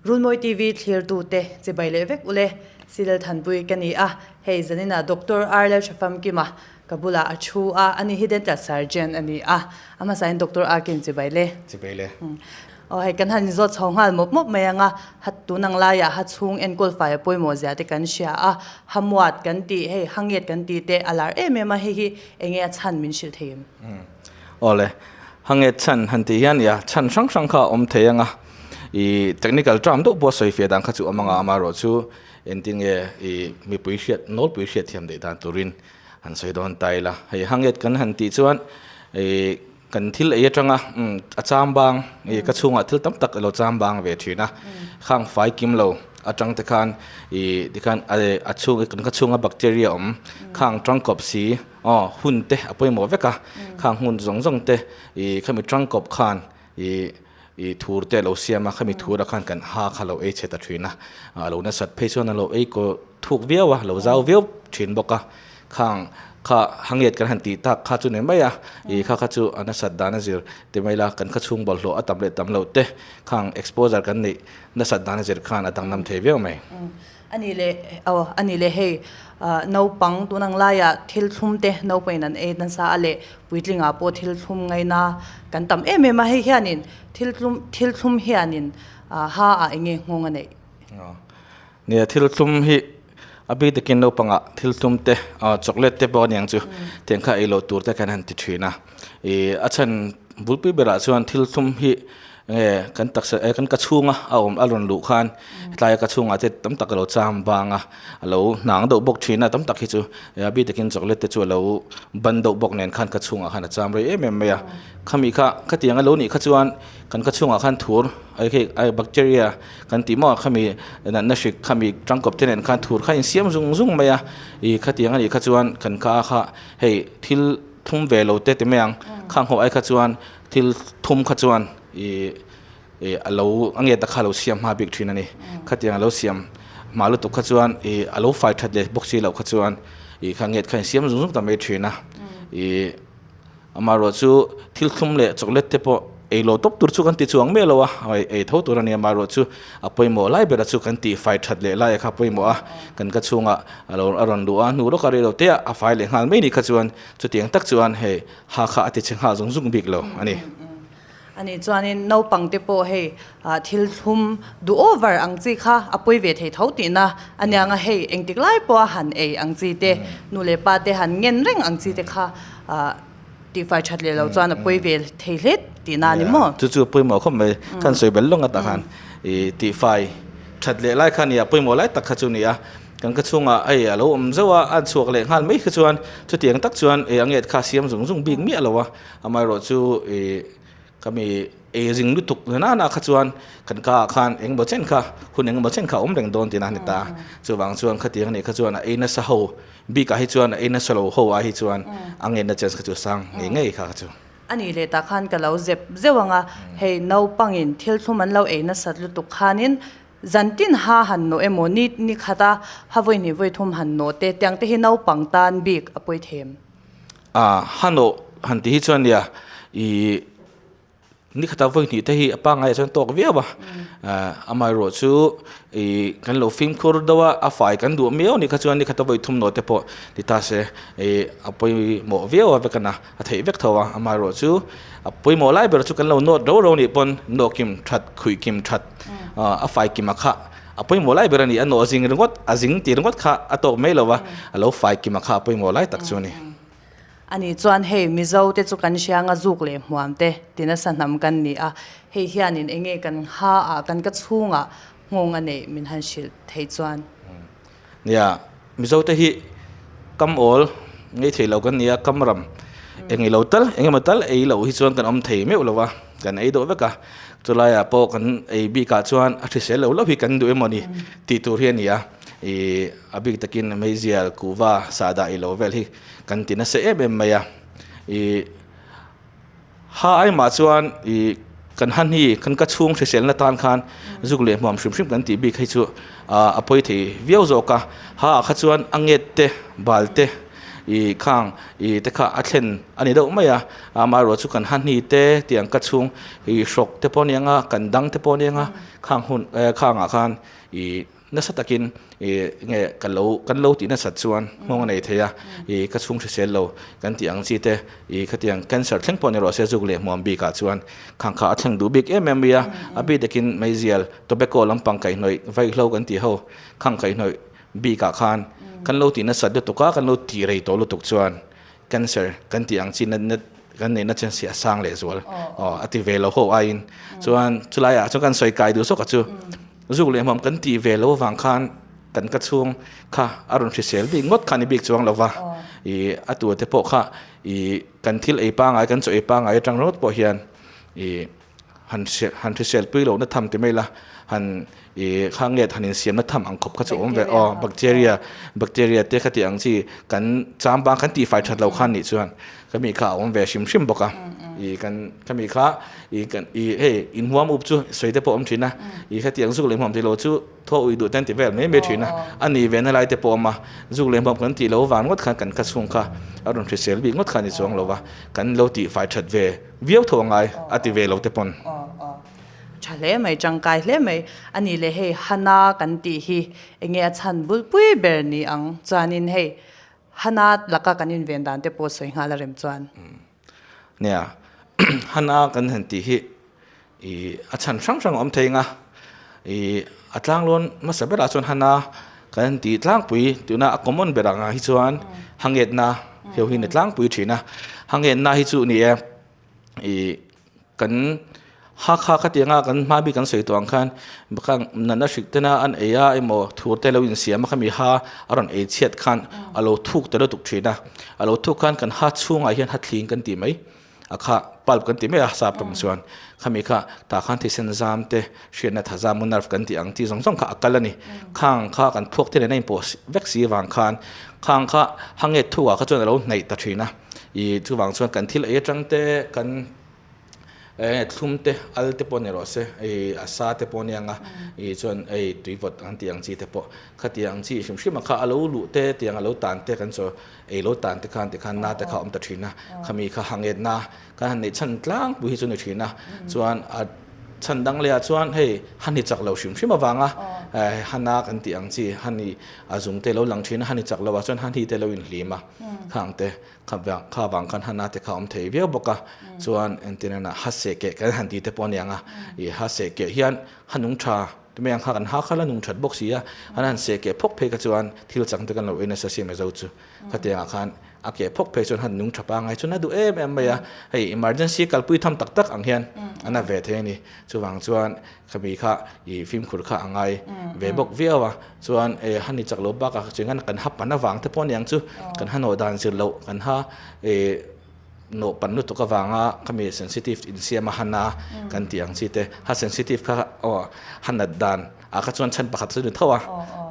Runmawi TV thlirtute chibai leh vek ule, Silal Thanpui ka ni a, hei zaninah Doctor R Lalhrafamkima ka bulah a thu a, ani hi dental surgeon a ni a, a hmasain Doctor R Kim chibai le. Chibai le. Aw hei kan han inzawt chho nghal mawp mawp mai ang a, ha tun ang laiah ha chhung enkawl fai a pawimawh zia te kan hria a, ha muat kan tih hei ha nget kan tih te a lar em em a, hei hi enge a chhan min hrilh thei em? Aw le, ha nget chhan han tih hian ia chhan hrang hrang kha a awm thei ang a, i technical term deuh pawh sawi fiah dan kha chu a awm ang a, amaherawhchu engtin nge i mipui hriat nawlpui hriat thiam daih dan turin han sawi dawn ta ila, hei ha nget kan han tih chuan i Kan thil ei atanga a cham bang ih ka chhungah thil tam tak alo cham bang ve thin a, khang fai kim lo atang te khan ih tikhan a chhung kan ka chhunga bacteria awm khang tangkawp si aw hun te a pawimawh vek a, khang hun zawng zawng te ih khami tangkawp khan ih ih thur te alo siam a, khami thur ah khan kan ha kha lo ei chhe ta thin a, a lo nasat phei chuan alo ei kaw thuk viau a, lo zau viau thin bawk a. Khang kha hangiat kan han tih tak kha chu ni mai a, ih kha kha chu a nasat dan a zir ti mai la, kan kha chhung bawlhhlawh a tam leh tam loh te khang exposure kan neih nasat dan a zir khan a danglam thei viau mai. A ni leh aw a ni leh hei naupang tun ang laiah thil thlum te naupangin an ei nasa a leh puitlingah pawh thil thlum ngaina kan tam em em a, hei hianin thil tlum thil thlum hianin ha ah eng nge nghawng a neih? Nia thil thlum hi A bik takin naupangah thil tum te, chocolate te pawh a niang chu tiang kha ei loh tur te khan han ti thin a. Ih a chhan bulpui berah chuan thil tum hi nge kan taksa eh kan ka chhunga a awm a rawn luh khan tlai ka chhungah te tam tak a lo cham vang a, a lo hnang deuh bawk thin a tam tak hi chu a bik takin chocolate te chu a lo ban deuh bawk nen khan ka chhungah khan a cham rei em em mai a. Khami kha khatiang a lo nih kha chuan kan ka chhungah khan thur ai khi ai bacteria kan tih maw khami natna hrik khami tangkawp te nen khan thur kha insiam zung zung mai a ih khatiang a nih kha chuan kan ka kha hei thil thum ve lo te ti mai ang khang ho ai kha chuan thil thum kha chuan ih ih a lo a nge ta kha a lo siam hma bik thin a ni khatiang a lo siam hma lutuk kha chuan ih a lo fai that leh bawk si loh kha chuan ih kha nge kha insiam zung zung ta mai thin a ih. Amaherawh chu thil thlum leh chocolate te pawh ei lo tawp tur chu kan ti chuang miah lo a, ei tho tur a ni. Amaherawh chu a pawimawh lai bera chu kan tih fai that leh lai kha a pawimawh a, kan ka chhungah a lo a rawn luh a, hnu lawka rei lo te ah a fai leh nghal mai ni kha chuan chutiang tak chuan hei ha kha a ti chhe nghal zung zung bik lo a ni. A nih chuanin naupang te pawh hei thil thlum duh over ang chi kha a pawi ve thei tho tihna a niang a, hei engtik lai pawha han ei ang chi te, nu leh pa te han ngen reng ang chi te kha tihfai that leh lo chuan a pawi ve thei hle tihna a ni maw? Chu chu a pawimawh khawp mai, khan sawi bel lawng atah khan i tihfai that leh lai kha a ni a, pawimawh lai tak kha chu a ni a, kan ka chhungah hei a lo awm zauh a, a chhuak leh nghal mai kha chuan chutiang tak chuan ei anget kha a siam zung zung bik miah lo a. Amaherawh chu ih ka mi ei ring lutuk nana kha chuan kan ka ah khan engemaw chen kha hun engemaw chen kha a awm reng dawn tihna a ni ta. Chuvang chuan khatiang a nih kha chuan a ei nasa ho bikah hi chuan a ei nasa lo ho ah hi chuan a ngenna chance kha chu a sang ngei ngei kha kha chu. A nih leh tah khan ka lo zep zeuh ang a, hei naupangin thil thlum an lo ei nasat lutuk khanin zantin ha han nawh emaw ni ni khata ha vawi hnih vawi thum han nawh te tiang te hi naupang tan bik a pawi them. A hanawh han tih hi chuan nia ih ni khata vawi hnih te hi a pangngai ah chuan tawk viau a amaherawh chu ih kan lo fimkhur deuh a a fai kan duh miau anih kha chuan ni khata vawi thum nawh te pawh ti ta se ih a pawimawh viau a vek a na a theih vek tho a amaherawh chu a pawimawh lai ber chu kan lo nawt rau rau anih pawn nawh kim that khuih kim that a fai kim a khah A pawimawh lai ber a ni, a nawh zing ringawt, a zing tih ringawt kha a tawk mai lo va, a lo fai kim a kha a pawimawh lai tak chu a ni. A nih chuan hei Mizo te chu kan hrianga zuk leh hmuam te ti nasa hnam kan ni a, hei hianin eng nge kan ha ah kan ka chhungah nghawng a neih min han hrilh theih chuan. Nia, Mizo te hi kam awl ngei thei lo kan ni a, kam ram eng ilo tal eng emaw tal ei loh hi chuan kan awm thei meuh lo va, kan ei deuh vek a, chulaiah pawh kan ei bikah chuan a hrisel lo lo hi kan duh emaw ni tih tur hi a ni a, ih a bik takin meizial kuhva sahdah ilo vel hi kan ti nasa em em mai a, ih Ha aimah chuan ih kan han hi kan ka chhung hriselna tan khan zuk leh hmuam hrim hrim kan tih bik hi chu a pawi thei viau zawk a. Ha ah kha chuan a nget te, bal te, I khang i te kha a thlen a ni deuh mai a, amaherawh chu kan hahni te tiang ka chhung i hrawk te pawh a ni ang a, kan dang te pawh a ni ang a, khang hun khangah khan i nasa takin i nge ka lo kan lo tih nasat chuan nghawng a nei thei a, i ka chhung hrisel lo kan tih ang chi te i khatiang cancer thleng pawh ni rawh se zuk leh hmuam bikah chuan khang kha a thleng duh bik em em mai a, a bik takin meizial tobacco lampang kaihhnawih vaihlo kan tih ho khang kaihhnawih bikah khan kan lo tih nasat lutuk a, kan lo tih rei tawh lutuk chuan cancer kan tih ang chi natna kan neihna chen si a sang leh zual aw a ti ve lo ho aiin chuan chulaiah chuan kan sawi kai duh zawk a chu zuk leh hmawm kan tih ve lo avang khan kan ka chhung kha a rawn hrisel bik ngawt kha ni bik chuang lo va ih a tur te pawh kha ih kan thil ei pangai kan chaw ei pangai atang ringawt pawh hian ih han han hrisel pui lohna tham ti mai la, han ih kha nge han insiamna tham ang khawp kha chu awm ve aw bacteria bacteria te kha tih ang chi kan cham bang kan tihfai that loh khan nih chuan ka mi kha a awm ve hrim hrim bawk a ih kan ka mi kha ih kan ih hei inhuam up chu sawi te pawh a awm thin a ih khatiang zuk leh hmuam tih loh chu thaw ui duh ten ti vel mai mai thin a a ni ve na lai te pawh a awm a zuk leh hmuam kan tih loh vang ngawt khan kan kha chhung kha a rawn hrisel bik ngawt kha a ni chuang lo va kan lo tihfai that ve Viau tho angai a ti ve lo te pawn. Tha hle mai, tangkai hle mai. A nih leh hei Hana kan tih hi enge a chhan bulpui ber ni ang chuanin hei Hana laka kan inven dan te pawh sawi nghal a rem chuan. Nia, Hana kan han tih hi I a chhan hrang hrang a awm thei ang a, I a tlanglawn hmasa berah chuan hana kan tih tlangpui tuna a common ber angah hi chuan hangetna heu hi ni tlangpui thin a, hangetna hi chu ni e I kan hakha khatianga kan hma bik kan sawi tawh ang khan khang natna hrik tena an ei a emaw thur te lo insiam a khami ha a rawn ei chhiat khan a lo thuk ta lutuk thin a, a lo thuk khan kan ha chhungah hian hathling kan tih mai. A kha pulp kan ti mai a sap tawng chuan khami kha tah khan thisen zam te hriatna tha zam nerve kan tih ang chi zawng zawng kha a kal a ni khang kha kan thluak te nen a inpawh vek si avang khan khang kha hange thuah kha chuan a lo hnaih ta thin a ih chuvang chuan kan thil ei atang te kan eh thlum te al te pawh ni rawh se ih a sa te pawh nia ang a ih chuan hei tui vawt an tih ang chi te pawh khatiang ang chi hrim hrim a kha a lo luh te tiang a lo tan te kan chaw Ei lo tan te khan tikhan na te kha awm ta thin a, khami kha hanget na kan han neih chhan tlangpui hi chu ni thin a, chuan a chhan dang leh ah chuan hei han i chak lo hrim hrim avanga hana kan tih ang chi han i a zung te lo lang thin a, han i chak lo ah chuan han hi te lo inhlim a, khang te kha kha vang khan hana te kha awm thei viau bawk a, chuan entirna ha seh keh kan han tih te pawh a ni ang a, ih ha seh keh hian ha nung tha Tumei ang kha kan ha kha la nung that bawk si a, an han seh keh phawk phei kha chuan thil chang te kan lo ei nasa si Mizo chu. Khatiangah khan a keh phawk phei chuan han nung tha pangai chuan a duh em em mai a, hei emergency kalpui tham tak tak ang hian an a ve thei a ni. Chuvang chuan khami kha i fimkhur kha a ngai ve bawk viau a, chuan e han i chak lo bakah chuan kan ha pan avang te pawh aniang chu kan ha nawh dan zir loh kan ha e Nawh pan lutuk avanga khami sensitive insiam a han a kan tih ang chi te, ha sensitive kha aw ha nat dan ah kha chuan chhan pakhat chu ni tho a,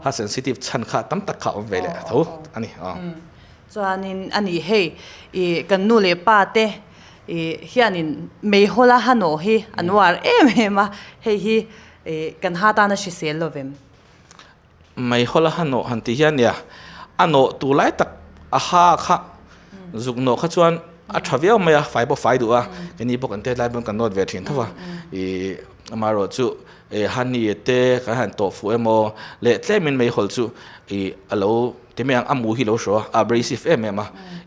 ha sensitive chhan kha tam tak kha a awm ve leh tho a ni aw. Chuanin a nih hei ih kan nu leh pa te ih hianin meihawl a ha nawh hi an uar em em a, hei hi ih kan ha tana hrisel lovem. Meihawl a ha nawh han tih hian nia a nawh tur lai tak a ha kha zuk nawh kha chuan a tha viau mai a fai pawh fai duh a keini pawh kan tet lai pawn kan nawt ve thin tho va ih amaherawh chu eh honey te kan han tawh fuh emaw leh tlemin meihawl chu ih a lo ti mai ang a mu hi lo hraw a abrasive em em a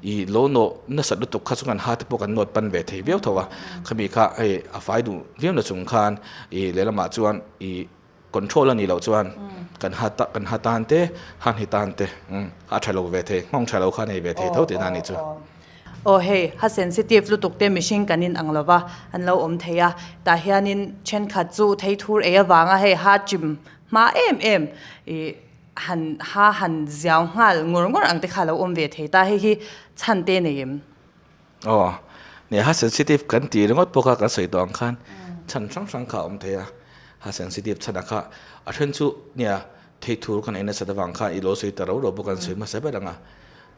ih lo nawh nasat lutuk kha chu kan ha te pawh kan nawt pan ve thei viau tho a khami kha hei a fai duh viau na chung khan ih lehlamah chuan ih. Control a nih loh chuan kan ha ta kan ha tan te han hi tan te a tha lo ve thei nghawng tha lo kha nei ve thei tho tihna a nih chu. Aw hei ha sensitive lutuk te mihring kan in ang lova an lo awm thei a tah hianin thenkhat chu thei thur ei avanga hei ha chim hma em em ih han ha han ziau nghal ngawr ngawr ang te kha lo awm ve thei ta hei hi chhan te nei em? Aw, nia ha sensitive kan tih ringawt pawh kha kan sawi tawh ang khan chhan hrang hrang kha a awm thei a, ha sensitive chhan ah kha a then chu nia thei thur kan ei nasat avang khan i lo sawi ta ro ro bawk an sawi hmasa ber ang a.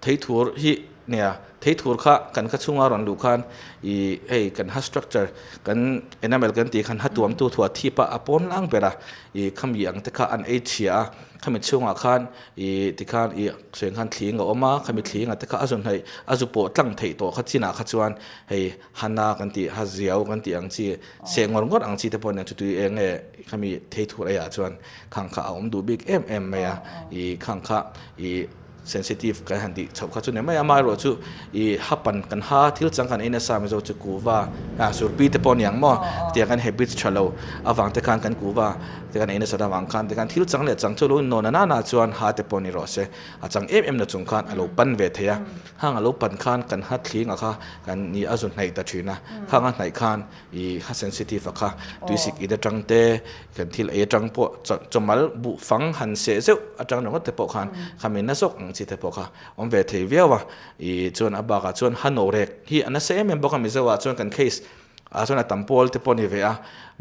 Theithur hi nia, theithur kha kan kha chhunga rawn luh khan ih hei kan ha structure kan enamel kan tih khan ha tuamtu thuah thip a, a pawn lang ber a, ih khami ang te kha an ei chhia a, khami chhungah khan ih tikhan ih sawi khan thling a awm a, khami thling ah te kha a zu hnaih a zu pawh tlang theih tawh kha chinah kha chuan hei hana kan tih ha ziau kan tih ang chi seh ngawr ngawr ang chi te pawh nen chu tui eng nge khami theithur eiah chuan khang kha a awm duh bik em em mai a, ih khang kha ih. Sensitive kan han tih chhoh kha chu ni mai a, amaherawh chu ih ha pan kan ha thil chang kan ei nasa Mizo chu kuhva ah surpi te pawh a ni ang maw tiang kan habits tha lo avang te khan kan kuhva te kan ei nasat avang khan tikhan thil chang leh chang chu lo innawn a nana chuan ha te pawh ni rawh se a chang em em na chung khan a lo pan ve thei a, hang a lo pan khan kan ha thling a kha kan ih a zu hnaih ta thin a, khang a hnaih khan ih ha sensitive a kha tuisik in atang te kan thil ei atang pawh chawmal buh fang han seh zeuh atang ringawt te pawh khan khami na zawk ang chi te pawh kha awm ve thei viau a ih chuan a bakah chuan ha no rek hi a nasa em em bawk a Mizo ah chuan kan case ah chuan a tam pawl te pawh a ni ve a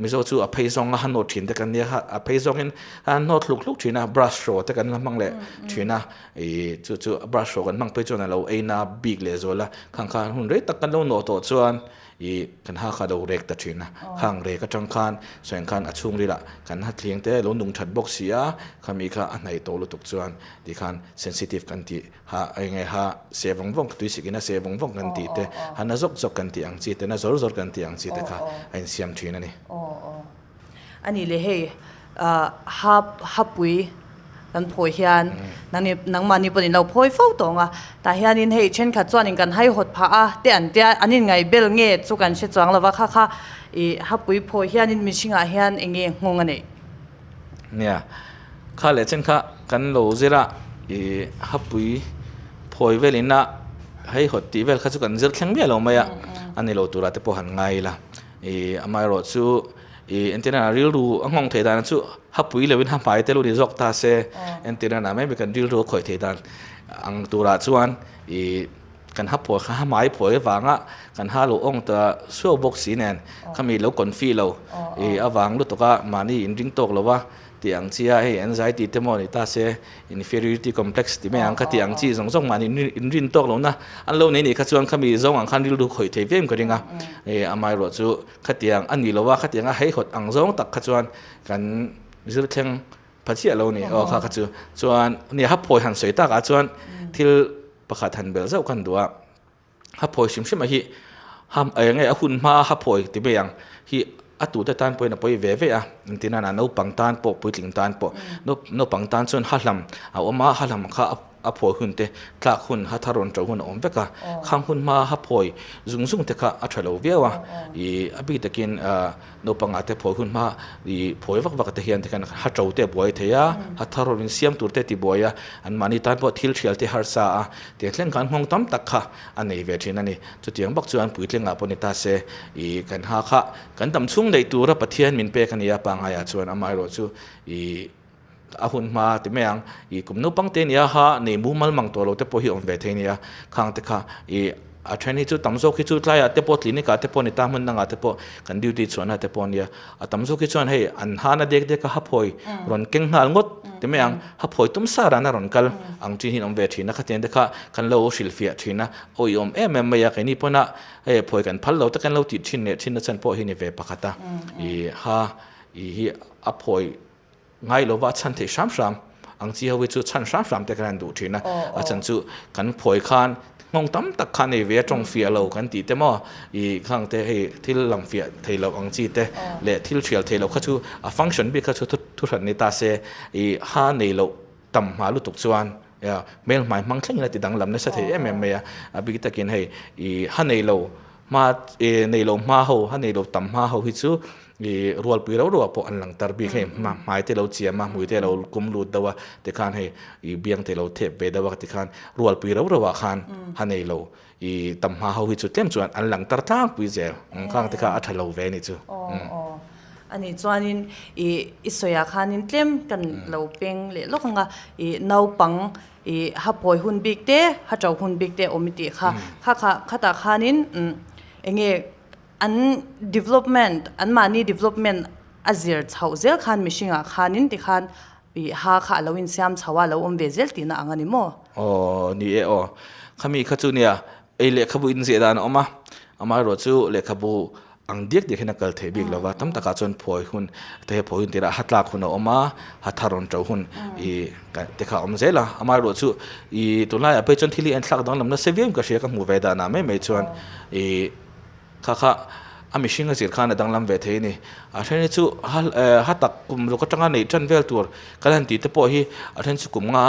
Mizo chu a phei zawnga ha nawt thin te kan nia a phei zawngin a nawt hluk hluk thin a brush hraw te kan la hmang leh thin a ih chu chu brush hraw kan hmang phei chuan a lo ei na bik leh zual a khang khan hun rei tak kan lo nawh tawh chuan Ih kan ha kha lo rek ta thin a, khang rek atang khan sawiang khan a chhungril ah kan ha thliang te lo nung that bawk si a, khami kha a hnaih tawh lutuk chuan ti khan sensitive kan tih ha eng nge ha seh vawng vawng tui sik in a seh vawng vawng kan tih te ha na zawk zawk kan tih ang chi te na zawr zawr kan tih ang chi te kha a insiam thin a ni. A nih leh hei ha hapui kan phawi hian nangni nangmahni pawhin in lo phawi fo tawng a, tah hianin hei thenkhat chuanin kan haihawt phah a te an tia an inngaih bel nge chu kan hre chuang lo va kha kha ih hapui phawi hianin mihringah hian eng nge nghawng a neih. Nia, kha leh chen kha kan lo zir a ih hapui phawi velin a haihawt tih vel kha chu kan zir thleng miah lo mai a, a ni lo turah te pawh han ngai ila. Ih amaherawh chu ih entirna ah rilru a nghawng theih dan chu hapui loin ha hmai te lo ni zawk ta se entirna ah mai kan rilru a khawih theih dan ang turah chuan ih kan ha phawi ha hmai phawi avanga kan ha lo awng ta suau bawk si nen khami lo confi lo ih avang lutuk a mahni inring tawk lo a. Tih ang chi a, hei anxiety te maw ni ta se, inferiority complex ti mai ang kha tih ang chi zawng zawng mahni inrin tawk lohna an lo nei nih kha chuan khami zawng ang khan rilru khawih thei vem ka ring a, hei amaherawh chu khatiang a ni lo a, khatiang a heihawt ang zawng tak kha chuan kan zir thleng pha chiah lo ni aw kha kha chu chuan nia haphawi han sawi takah chuan thil pakhat han belh zauh khan duh a. Ha phawi hrim hrim a hi ha eng nge a hun hma ha phawi ti mai ang hi a tute tan pawhin a pawi ve ve a engtin nana naupang tan pawh puitling tan pawh naupang tan chuan ha hlam a awm a ha hlam kha a phawi hun te tlak hun ha thar rawn to hun a awm vek a khang hun hma ha phawi zung zung te kha a tha lo viau a ih a bik takin ah Naupangah te phawi hun hma ih phawi vak vak te hian tikhan ha to te a buai thei a, ha thar rawn insiam tur te a ti buai a, anmahni tan pawh thil thial te harsa a, tiang thleng khan nghawng tam tak kha a nei ve thin a ni. Chutiang bawk chuan puitlingah pawh ni ta se ih kan ha kha kan dam chhung daih tura Pathian min pek a ni a, pangaiah chuan amaherawh chu ih A hun hma ti mai ang, ih kum naupang te nia ha nei mumal mang tawh lo te pawh hi awm ve thei nia, khang te kha ih a then hi chu tam zawk hi chu tlaiah te pawh clinic ah te pawh ni ta hmun dangah te pawh kan duty chhuahna te pawh nia, a tam zawk hi chuan hei an hana dek dek a ha phawi rawn keng nghal ngawt ti mai ang, ha phawi tum sa rana rawn kal ang chin hi an awm ve thin a, khatiang te kha kan lo hrilhfiah thin a, awi awm em em mai a, keini pawna hei phawi kan phal lo te kan lo tih thin leh thin na chan pawh hi ni ve pakhat a, ih ha ih hi a phawi. Ngai lova a chhan theih hram hram ang chi ho hi chu chhan hram hram te khan an duh thin a, a chhan chu kan phawi khan nghawng tam tak kha nei ve a tawng fiah lo kan tih te maw ih khang te hei thil lang fiah thei loh ang chi te leh thil thial thei loh kha chu a function bik kha chu thu hran ni ta se ih ha nei loh tam hma lutuk chuan hmel hmai hmang thlengin a ti danglam nasa thei em em mai a, a bik takin hei ih ha nei lo hma ih nei lo hma ho ha nei lo tam hma ho hi chu I rualpui rau rauah pawh an lang tar bik hei hmai te lo chiam a hmui te lo kum lut deuh a tikhan hei i biang te lo thep ve deuh a tikhan rualpui rau rauah khan ha nei lo i tam hma ho hi chu tlem chuan an lang tar tlangpui zel ang khang te kha a tha lo ve a nih chu. A nih chuanin i i sawiah khanin tlem kan lo peng leh lawk ang a i naupang i ha phawi hun bik te ha to hun bik te awm i tih kha kha kha khatah khanin eng nge An development, an mahni development a zir chhoh zel khan mihringah khanin tikhan I ha kha a lo insiam chho a, a lo awm ve zel tihna ang a ni maw? Aw, ni e aw. Khami kha chu nia, ei lehkhabu inziah dan a awm a, amaherawh chu lehkhabu ang diak diak hian a kal thei bik lo va, tam takah chuan phuai hun te hi phuai hun tirah ha tlak hun a awm a, ha thar rawn to hun i te kha a awm zel a, amaherawh chu i tunlaiah phei chuan thil hi a inthlak danglam nasa viau in ka hria ka hmuh ve danah mai mai chuan i Kha kha a mihring a zir khan a danglam ve thei a ni. A then hi chu ha tak kum ruk atanga neih tan vel tur kan han tih te pawh hi a then chu kum nga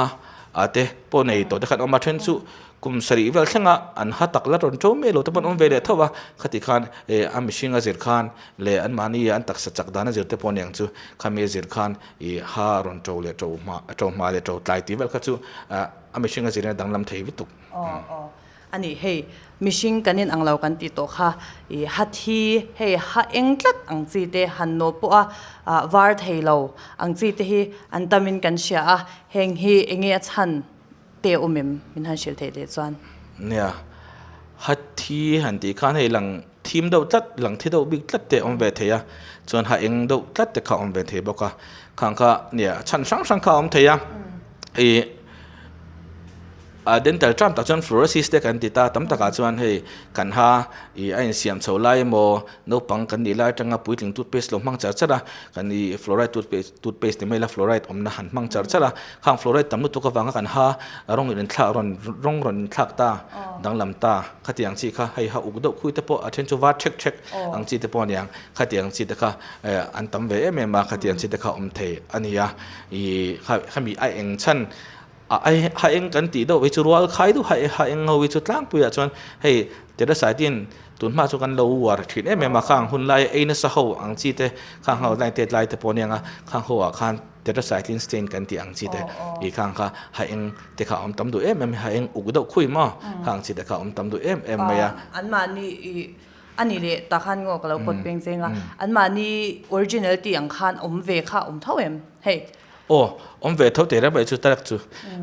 ah te pawh nei tawh te khan awm a, a then chu kum sarih vel thlenga an ha tak la rawn to mai lo te pawh an awm ve leh tho a. Khati khan eh a mihring a zir khan leh anmahni an taksa chak dan a zir te pawh aniang chu khami a zir khan ih ha rawn to leh to hma to hma leh to tlai tih vel kha chu a mihring a zirin a danglam thei lutuk. A nih hei, mihring kan in ang lo kan tih tawh kha, i ha thi hei ha eng tlat ang chi te han naw pawh a var thei lo ang chi te hi an tam in kan hria a, heng hi enge a chhan te awm em min han hrilh theih leh chuan. Nia, ha thi han tih khan hei lang thim deuh tlat, lang thi deuh bik tlat te awm ve thei a, chuan ha eng deuh tlat te kha awm ve thei bawk a, khang kha nia chhan hrang hrang kha a awm thei a, i. A dental term tak chuan fluorosis te kan ti ta, tam takah chuan hei kan ha ih a insiam chho lai emaw naupang kan nih lai atanga puitling toothpaste lo hmang char char a, kan ih fluoride toothpaste toothpaste ni mai ila fluoride awmna han hmang char char a, khang fluoride tam lutuk avanga kan ha rawng in inthlak rawn rawng rawn inthlak ta danglam ta khatiang chi kha hei ha uk deuh khui te pawh a then chu var thek thek ang chi te pawh a niang khatiang chi te kha eh an tam ve em em a khatiang chi te kha awm thei a ni a ih khami a eng chhan. A ai ha eng kan tih deuh hi chu rual khai deuh ha ha eng ho hi chu tlangpuiah chuan hei terasaitin tun hma chu kan lo uar thin em em a khang hun lai ei nasa ho ang chi te khang ho lai tet lai te pawh aniang a khang ho ah khan terasaitin stain kan tih ang chi te ih khang kha ha eng te kha a awm tam duh em em ha eng uk deuh khui maw khang chi te kha a awm tam duh em em mai a. Anmahni ih a ni leh tak khan ngaw ka lo pawt peng cheng a anmahni original tih ang khan awm ve kha a awm tho em hei. Aw, awm ve tho teh reng mai chu tak chu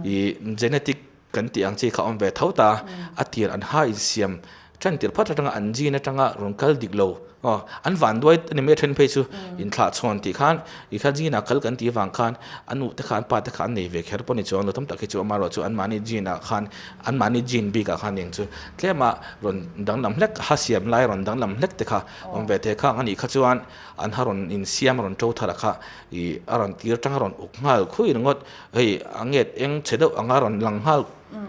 ih genetic kan tih ang chi kha awm ve tho ta, a tir an ha insiam tan tir phawt atanga an gene atanga rawn kal dik lo aw an van duai a ni mai a then phei chu inthlah chhawn tih khan ih kha gene ah kal kan tih vang khan a nu te kha an pa te kha an nei ve kher pawh ni chuang lo tam tak hi chu amaherawh chu anmahni gene ah khan anmahni gene bik ah khan eng chu tlem a rawn danglam hlek ha siam lai rawn danglam hlek te kha awm ve thei khang a nih kha chuan an ha rawn insiam rawn to thar a kha Ih a rawn tir tang a rawn uk nghal khui ringawt, hei a nget eng chhe deuh anga rawn lang nghal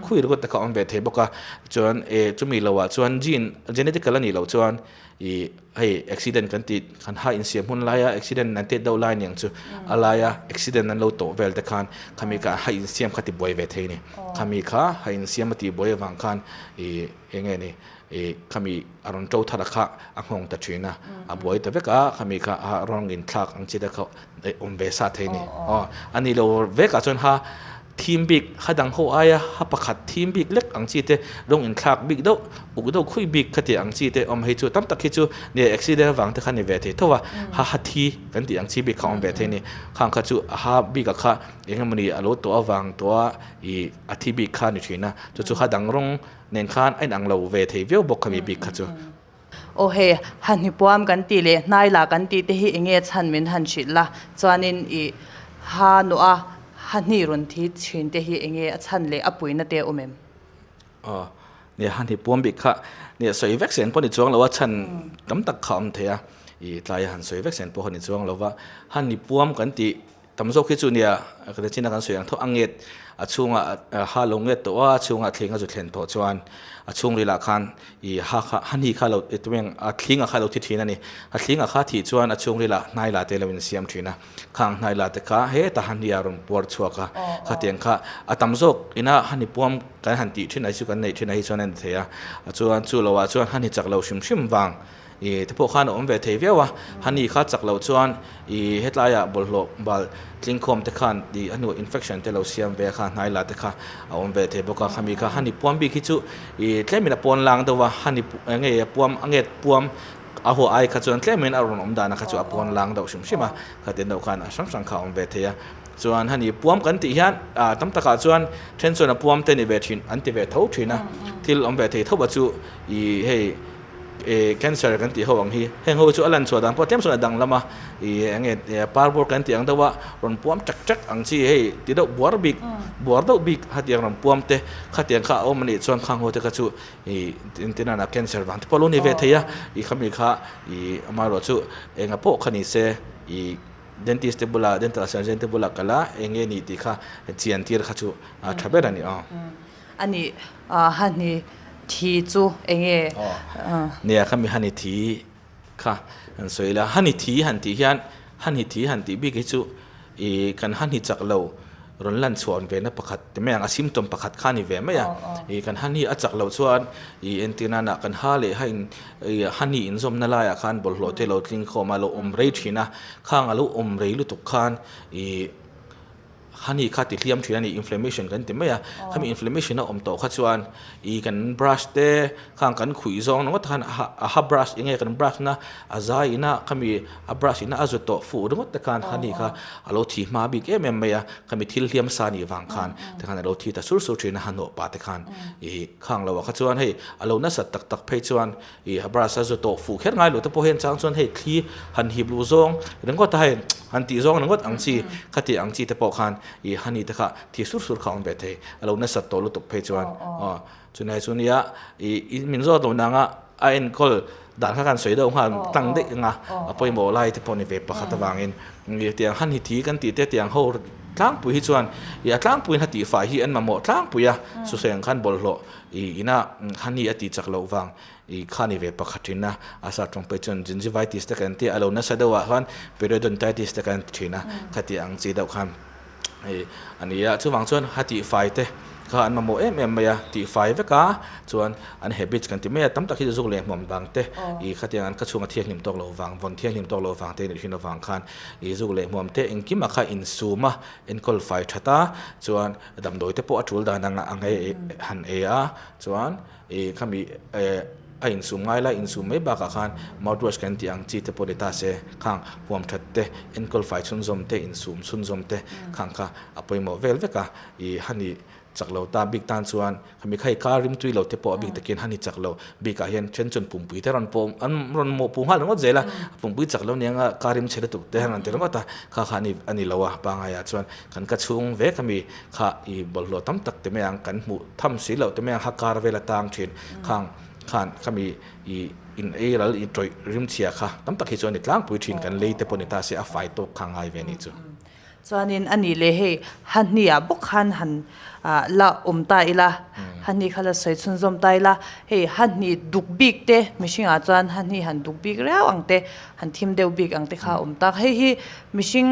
khui ringawt te kha a awm ve thei bawk a, chuan eh chumi lo ah chuan gene genetical a nih loh chuan ih hei accident kan tih kan ha insiam hun laia accident an tet deuh lai aniang chu a laia accident an lo tawh vel te khan khami kha ha insiam kha ti buai ve thei a ni, khami kha ha insiam a tih buai avang khan ih eng nge ni. Ih khami a rawn to thar a kha a nghawng ta thin a, a buai ta vek a, khami kha a rawng in thlak ang chi te kha awm ve sa thei a ni. Aw a ni lo vek ah chuan ha thim bik ha dang ho aia ha pakhat thim bik lek ang chi te rawng in thlak bik deuh uk deuh khui bik kha tih ang chi te awm hei chu tam tak hi chu nia accident avang te kha ni ve thei tho a, ha ha thi kan tih ang chi bik kha awm ve thei a ni. Khang kha chu a ha bik ah kha eng emawni a lo tawh avang tawh a ih a thi bik kha a ni thin a, chu chu ha dang rawng Nen khan a inang lo ve thei viau bawk khami bik kha chu. Aw hei, han hnipuam kan tih leh hnai lah kan tih te hi enge chhan min han hrilh la, chuanin i ha nawh a ha hnih rawn thi thin te hi enge a chhan leh a puina te awm em? Aw, nia ha hnipuam bik kha nia sawi vek sen pawh ni chuang lo a chhan tam tak kha a awm thei a, i tlai a han sawi vek sen pawh ni chuang lo va, ha hnipuam kan tih Tam zawk hi chu nia, ka chin a kan sawi ang tho, a nget a chhungah ha lo nget tawh a, a chhungah thling a zu thlen tawh chuan a chhungril ah khan ih ha kha ha hni kha lo tumeng a thling a kha lo thi thin a ni. A thling a kha thih chuan a chhungril ah hnai la te lo insiam thin a, khang hnai la te kha heta ha hni a rawn puar chhuak a, khatiang kha a tam zawk ina ha hni puam kan han tih thin ah hi chu kan neih thin ah hi chuan a ni thei a, chuan chu lo ah chuan ha hni chak lo hrim hrim vang Ih te pawh khan a awm ve thei viau a, hani kha chak loh chuan ih hetlaiah bawlhhlawh bal tlingkhawm te khan ih a hnuah infection te lo siam ve a kha hnai la te kha a awm ve thei bawk a, khami kha hani puam bik hi chu ih tlemin a pawn lang deuh a, hani nge a puam a nget puam a huah ai kha chuan tlemin a rawn awm dan a kha chu a pawn lang deuh hrim hrim a, khatin deuh khan a hrang hrang kha a awm ve thei a. Chuan hani puam kan tih hian ah tam takah chuan then chuan a puam te ni ve thin an ti ve tho thin a, thil awm ve thei tho a chu ih hei. Cancer kan tih ho ang hi heng ho chu a lan chhuah dan pawh tlem sawn a danglam a, ih eng nge parbawr kan tih ang deuh a rawn puam ṭek ṭek ang chi hei ti deuh buar bik buar deuh bik khatiang rawn puam te khatiang kha a awm a nih chuan khang ho te kha chu ih tinana cancer vang te pawh a lo ni ve thei a, ih khami kha ih amaherawh chu enga pawh kha ni se ih dentist te bulah dental surgeon te bulah kal a eng nge ni tih kha chian tir kha chu a tha ber a ni aw. A nih hani thi chu eng nge? Nia khami hani thi kha han sawi ila, hani thi han tih hian hani thi han tih bik hi chu ih kan hani chak lo rawn lan chhuah ve na pakhat ti mai ang a symptom pakhat kha a ni ve mai a, ih kan hani a chak loh chuan ih entir nana kan ha leh ha in ih hani inzawmna laiah khan bawlhhlawh te a lo tling khawm a, a lo awm rei thin a, khang a lo awm rei lutuk khan ih. Honey kha ti hliam thin a ni, inflammation kan ti mai a, khami inflammation a awm tawh kha chuan ih kan brush te khang kan khuih zawng ringawt khan a ha brush eng nge kan brush na a zai ina khami a brush ina a zut tawh fuh ringawt te khan honey kha a lo thi hma bik em em mai a, khami thil hliam sa nih vang khan tikhan a lo thi ta sur sur thin a, ha hnawh pah te khan ih khang lo ah kha chuan hei a lo nasat tak tak phei chuan I a brush a zu tawh fuh kher ngai lo te pawh hian chang chuan hei thli han hip luh zawng ringawt a hei han tih zawng ringawt ang chi kha tih ang chi te pawh khan i honey te kha thi sur sur kha a awm ve thei a lo nasat tawh lutuk phei chuan aw chunai chu nia i min zawt loh nanga a enkawl dan kha kan sawi deuh nghal tlang daih anga a pawimawh lai te pawh ni ve pakhat avangin tiang honey thi kan tih te tiang ho tlangpui hi chuan i a tlangpuiin ha tihfai hi an mamawh tlangpui a suseng khan bawlhhlawh I ina honey a tih chak loh vang i kha ni ve pakhat thin a, a sap tawng pawh chuan gingivitis te kan ti a, a lo nasa deuh ah khan periodontitis te kan ti thin a, khati ang chi deuh khan i a ni a, chuvang chuan ha tihfai te kha an mamawh em em mai a, tihfai vek a chuan an habits kan ti mai a, tam tak hi chu zuk leh hmuam vang te i khatiang an ka chhunga thianghlim tawk loh vang, vawn thianghlim tawk loh vang te nih thin avang khan i zuk leh hmuam te engkim ah kha insum a, enkawl fai that a chuan Damdawi te pawh a tul dan ang ang e han ei a, chuan ih khami eh a insum ngai lai insum mai bakah khan mouthwash kan tih ang chi te pawh ni ta se, khang huam that te, enkawl fai chhunzawm te, insum chhunzawm te khang kha a pawimawh vel vek a, ih hani chak lo ta bik tan chuan khami kha i kar rim tui lo te pawh a bik takin hani chak lo bikah hian then chuan pumpui te rawn pawh an rawn mawhpuh nghal ringawt zel a, pumpui chak lo nia nga kar rim chhe lutuk te han rawn ti ringawt a, kha kha a ni lo a pangaiah chuan. Kan ka chhung vek ami kha i bawlhhlawh tam tak te mai ang kan hmuh tham si loh te mai ang kha kar vel a tang thin khang khan khami i in ei ral i tawih rim chhia kha tam tak hi chuan i tlangpui thin kan lei te pawh ni ta se a fai tawk kha ngai ve ni chu. Chuanin a nih leh hei Hahni-ah bawk khan han la awm ta ila, Hahni kha la sawi chhunzawm ta ila, hei Hahni duk bik te mihringah chuan Hahni han duk bik riau ang te, han thim deuh bik ang te kha a awm tak. Hei hi Mihring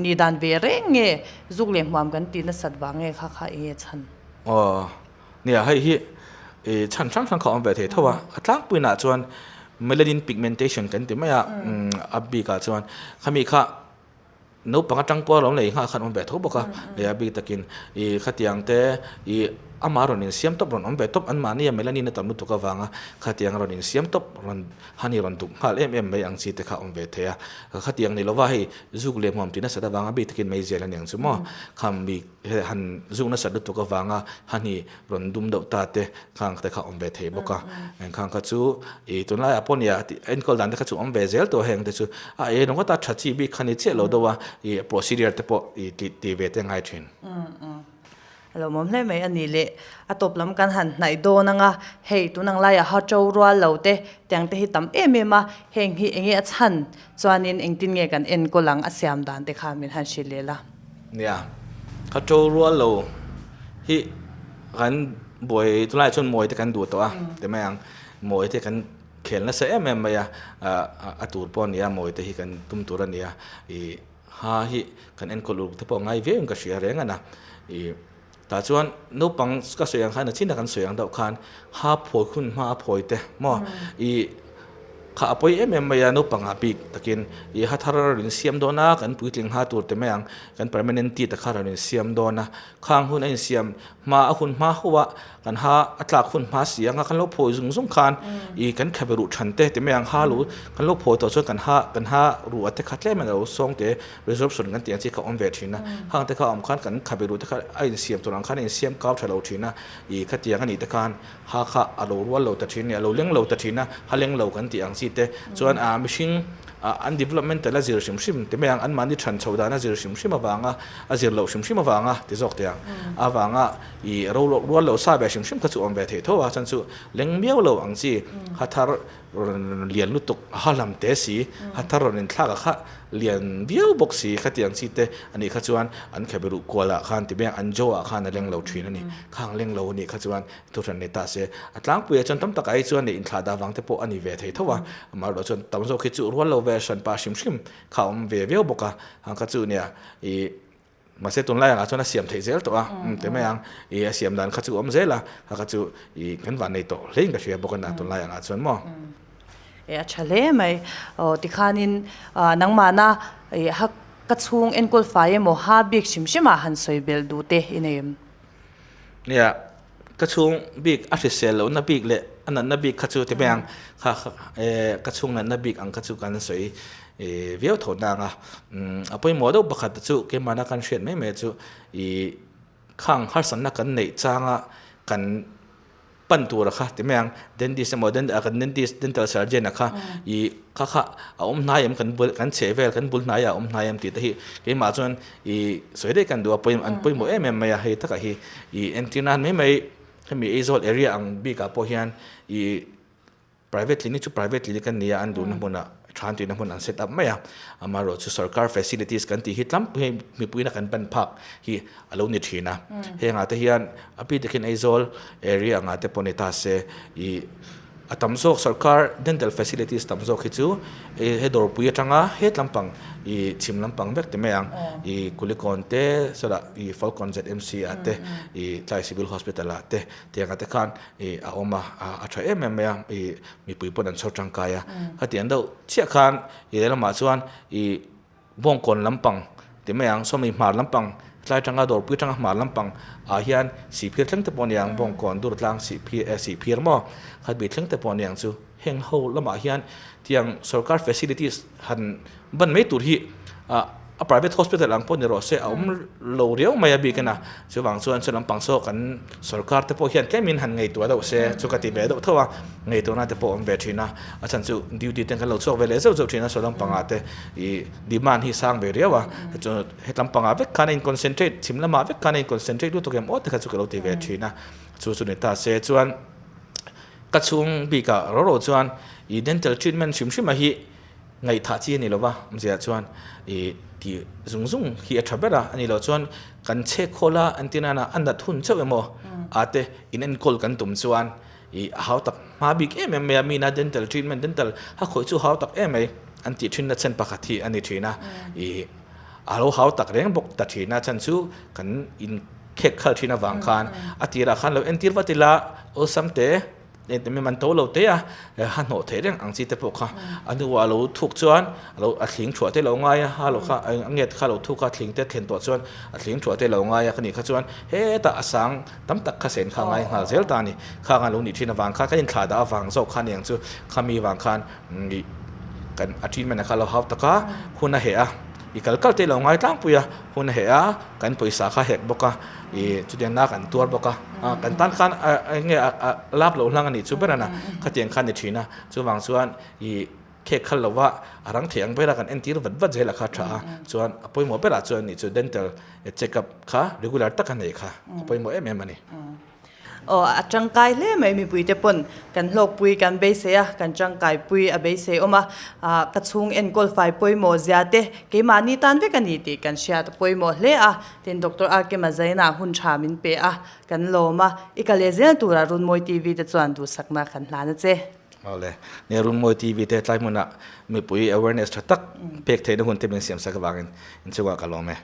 nih dan ve reng nge zuk leh hmuam kan tih nasat vang nge kha kha enge chhan? Aw, nia hei hi i chhan hrang hrang kha a awm ve thei tho a, a tlangpuiinah chuan melanin pigmentation kan ti mai a, a bikah chuan khami kha naupang atang pawh a lo nei nghal khan awm ve tho bawk a, a bik takin i khatiang te i amah rawn insiam tawp rawn awm ve tawp anmahnia melanin a tam lutuk avanga khatiang rawn insiam tawp rawn Hani rawn duk nghal em em mai ang chi te kha awm ve thei a, khatiang ni lova hei zuk leh hmuam tih nasat avanga bik takin mai zel aniang chu maw, kham bik he han zuk nasat lutuk avanga hani rawn dum deuh ta te khang te kha awm ve thei bawk a, engkhang kha chu ih tunlaiah pawh nia enkawl dan te kha chu awm ve zel tawh heng te chu a ei ringawt a tha chi bik kha ni chiah lo deuh a, ih procedure te pawh ih tih ve te ngai thin. A lo mawm hle mai a ni le. A tawp lam kan han hnaih dawn ang a, hei tun ang laiah ha to rual lo te tiang te hi tam em em a, heng hi enge a chhan chuanin engtin nge kan enkawl ang a siam dan te kha min han hrilh leh la. Nia, ha to rual lo hi kan buai tunlaiah chuan mawi te kan duh tawh a ti mai ang, mawi te kan khel nasa em em mai a, a tur pawh a nia mawi te hi kan tum tur a nia ih. Ha hi kan enkawl uluk te pawh ngai viau in ka hria reng a na. I tah chuan naupang ka sawi ang khan a chin a kan sawi ang deuh khan ha phawi hun hma a phawi te maw i kha a pawi em em mai a, naupang ah bik takin i ha thar a rawn insiam dawn a, kan puitling ha tur te mai ang, kan permanent teeth a kha rawn insiam dawn a, khang hun a insiam hma a hun hma ho a, kan ha a tlak hun hma si anga kan lo phawi zung zung khan i kan khabe ruh than te ti mai ang ha lo kan lo phawi tawh chuan kan ha kan ha ruh a te kha tlem in a lo sawng te resorption kan tih ang chi kha awm ve thin a hang te kha a awm khan kan khabe ruh te kha a insiam tur ang khan a insiam kau tha lo thin a i khatiang a nih te khan ha kha a lo rual lo ta thin a ni a lo leng lo ta thin a ha leng lo kan tih ang chi te chuan a mihring an developmental a zir hrim hrim ti mai ang, anmahni than chho dan a zir hrim hrim avanga a zir loh hrim hrim avanga ti zawk teh ang avanga i ro rual lo sa ve hrim hrim kha chu awm ve thei tho a, chuan chu leng miau lo ang chi ha thar rawn lian lutuk a ha lam te si ha thar rawn inthlak a kha lian viau bawk si khatiang chi te anih kha chuan an khabe ruh kual ah khan ti mai ang an jaw ah khan a leng lo thin a ni, khang leng lo anih kha chuan Thuhran ni ta se, a tlangpuiah chuan tam takah hi chuan leh inthlah dah vang te pawh a ni ve thei tho a, amaherawh chuan tam zawk hi chu rual lo ve hran pa hrim hrim kha a awm ve viau bawk a, ang kha chu nia ih mahse tunlai angah chuan a siam theih zel tawh a, um ti mai ang ih a siam dan kha chu a awm zel a, kha kha chu ih kan van nei tawh hlein ka hria bawk a na tunlai angah chuan maw. E a tha hle mai, aw tikhanin nangmahna ih ha ka chhung enkawl fai emaw ha bik hrim hrim ah han sawi belh duh te i nei em? Nia, ka chhung bik a hrisel lohna bik leh a natna bik kha chu ti mai ang, kha ka chhung natna bik ang kha chu kan sawi viau tho nang a. A pawimawh deuh pakhat te chu keimahna kan hriat mai mai chu ih khang harsatna kan neih changa kan pan tura kha ti mai ang dentist emaw kan dentist dental surgeon a kha ih kha kha a awm hnai em kan bul kan chheh vel kan bul hnaiah a awm hnai em tih te hi keimah chuan ih sawi daih kan duh a pawimawh an pawimawh em em mai a hei takah hi ih entir nan mai mai hemi Aizawl area ang bikah pawh hian ih Private clinic chu private clinic an ni a, an duhna hmunah than tuina hmun an set up mai a, amaherawhchu sorkar facilities kan tih hi tlangpui hei mipuiin a kan ban phak hi a lo ni thin a, hengah te hian a pi takin Aizawl area angah te pawh ni ta se ih a tam zawk sorkar dental facilities tam zawk hi chu he dawrpui atanga he tlampang ih chhim lampang vek ti mai ang ih Kulikawn te sawtah ih Falkawn ZMC ah te ih tlai Civil Hospital ah te tiangah te khan ih a awm a, a tha em em mai a, ih mipui pawn an chhawr tangkai a, khatiang deuh chiah khan ih lehlamah chuan ih bawngkawn lampang ti mai ang sawmi hmar lampang tlai tanga dawrpui tanga hmar lampang ah hian sihphir thleng te pawh a ni ang bawngkawn dur tlang sihphir eh sihphir maw khatbi thleng te pawh a ni ang chu heng ho lamah hian tiang sorkar facilities han Ban mai tur hi a private hospital ang pawh ni rawh se a awm lo riau mai a bik in a, chuvang chuan chu lampang saw kan sorkar te pawh hian tlemin han ngaihtuah deuh se chu ka ti ve deuh tho a, ngaihtuahna te pawh a awm ve thin a, a chhan chu duty te kan lo chhuak ve leh zeuh zeuh thin a saw lampangah te ih demand hi sang ve riau a, chu he lampangah vek khan a in concentrate chhim lamah vek khan a in concentrate lutuk em aw te kha chu ka lo ti ve thin a, chu chu ni ta se chuan ka chhung bikah ro ro chuan ih dental treatment hrim hrim a hi. Ngaihthah chi a ni lo va, awmzia chuan ih tih zung zung hi a tha ber a, a nih loh chuan kan chhek khawl a entir nana a nat hun chauh emaw a te in enkawl kan tum chuan ih a hau tak hma bik em em mai a, mina dental treatment dental ha khawih chu hau tak em mai an tih thin na chhan pakhat hi a ni thin a, ih a lo hau tak reng bawk ta thin a chhan chu kan in khek khal thin avang khan a tirah khan lo entir vat ila awlsam te. Engtin man to lo te a, ha hnawh theih reng ang chi te pawh kha a hnuah a lo thuk chuan a lo a thling thuah te lo ngai a, ha lo kha a nget kha lo thuk a thling te thlen tawh chuan a thling thuah te lo ngai a ka nih kha chuan hetah a sang tam tak kha sen kha ngai nghal zel ta a ni. Khang a lo nih thin avang khan kan inthlah dah avang zawk kha aniang chu khami vang khan ih kan a treatment a kha lo hau tak a, hun a heh a. I kal kal te lo ngai tlangpui a, hun a heh a, kan pawisa kha hek bawk a, ih chutiang na kan tuar bawk a, kan tan khan eng nge a lap loh hlang a nih chu ber a na, khatiang khan ni thin a, chuvang chuan ih khek khal lo va a rang thei ang ber a kan entir vat vat zel a kha tha a, chuan a pawimawh berah chuan nih chu dental check up kha regular taka nei kha a pawimawh em em a ni. Aw, a tangkai hle mai mipuite pawn kan hlawkpui kan beisei a, kan tangkaipui a beisei awm a, ka chhung enkawl fai pawimawh zia te keimahni tan vek a ni tih kan hriat a pawimawh hle a, tin Doctor Arkema Zaina hun tha min pe a, kan lawm a, i ka leh zel tura Runmawi TV te chuan duhsakna kan hlan a che. Awle, nia Runmawi TV te tlai hmunah mipui awareness tha tak pek theihna hun te min siamsak avangin inchungah ka lawm e.